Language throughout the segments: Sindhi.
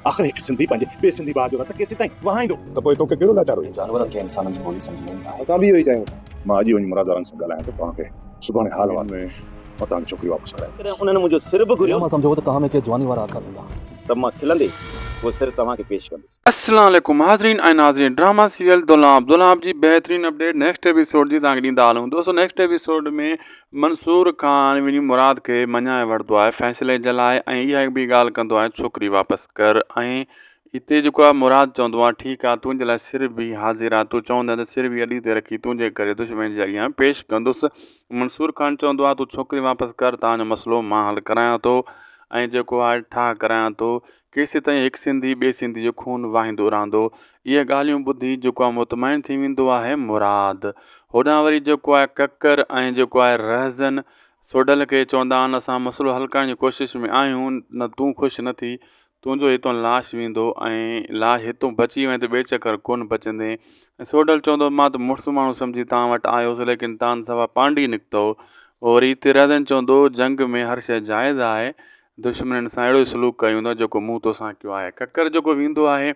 آخر هڪ سنڌي پنهنجي ٻئي سنڌي ڀاء جو رت ڪيسيتائين وهائيندو؟ ته پوء توکي ڪهڙو لاچار هجي؟ جانورن کي انسانن جي ٻولي سمجهه ۾ ايندي آهي. اسان به اهو ئي چاهيون ٿا. مان اڄ ئي وڃي مراد وارن سان ڳالهايان ٿو، توهان کي سڀاڻي حال احوال ۾ مان توهان کي ڇوڪري واپس ڪرايان. جيڪڏهن انهن منهنجو سر به گهريو. اهو مان سمجهيو هو ته توهان ۾ ڪي جواني وارا اکر هوندا. ته مان کلندي اهو سر توهان کي پيش ڪندس. السلام عليڪم حاضرين ۽ ناظرين ڊراما سيريل دولاب دولاب جي بهترين اپڊيٽ نيڪسٽ ايپيسوڊ جي توهان کي ڏيندا هلون دوستو نيڪسٽ ايپيسوڊ ۾ منصور خان وڃي مراد کي مڃائي وٺندو آهي فيصلي جي لاء ۽ اها به ڳالهه ڪندو آهي ڇوڪري واپس ڪر ۽ اتي جيڪو آهي مراد چوندو آهي ٺيڪ آهي تنهنجي لاء سر به حاضر آهي تون چوندين ته سر به اڏي تي رکي تنهنجي ڪري دشمن جي اڳيان پيش ڪندس منصور خان چوندو آهي تون ڇوڪري واپس ڪر تنهنجو مسئلو مان حل ڪرايان ٿو ۽ جيڪو آهي ٺاهه ڪرايان ٿو ڪيسيتائين هڪ سنڌي ٻئي سنڌي جو خون واهيندو رهندو؟ اهي ڳالهيون ٻڌي جيڪو آهي مطمئن ٿي ويندو آهي مراد. هوڏانهن وري جيڪو آهي ڪڪر ۽ جيڪو آهي رهزن سوڍل کي چوندا آهن اسان مسئلو حل ڪرڻ جي ڪوشش ۾ آهيون نه تون خوش نه ٿي تنهنجو هتان لاش ويندو ۽ لاش هتون بچي وئين ته ٻئي چڪر ڪونه بچندين ۽ سوڍل چوندو مان ته مڙس ماڻهو سمجهي توهان وٽ آيو هوس ليڪن توهان صفا پانڊي نڪتو وري هتي رهزن چوندو جنگ ۾ هر شيء جائز آهي دشمنن سان اهڙو ئي سلوڪ ڪيو ويندو آهي جيڪو مون توسان ڪيو آهي. ڪڪر جيڪو ويندو آهي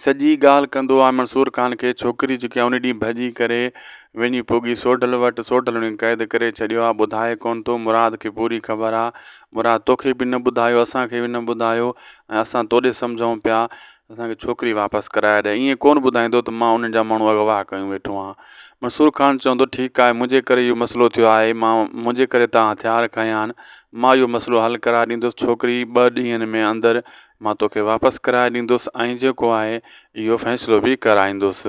سڄي ڳالهه ڪندو آهي منصور خان کي ڇوڪري جيڪي ان ڏينهن ڀڄي ڪري وڃي پڳي سوڍل وٽ سوڍل ان کي قيد ڪري ڇڏيو آهي ٻڌائي ڪونه ٿو مراد کي پوري خبر آهي مراد توکي به نه ٻڌايو اسان کي به نه ٻڌايو ۽ اسان توڏي سمجهون پيا اسان کي ڇوڪري واپس ڪرائي ڏي ائين ڪونه ٻڌائيندو ته مان انهن جا ماڻهو اغوا ڪيون ويٺو آهيان منصور خان چوندو ٺيڪ آهي منهنجي ڪري اهو مسئلو ٿيو آهي مان منهنجي ڪري توهان هٿيار کنيا آهن مان اهو مسئلو حل ڪرائي ڏيندس ڇوڪري ٻه ڏينهن ۾ اندر مان توکي واپس ڪرائي ڏيندس ۽ جيڪو آهي اهو فيصلو به ڪرائيندس.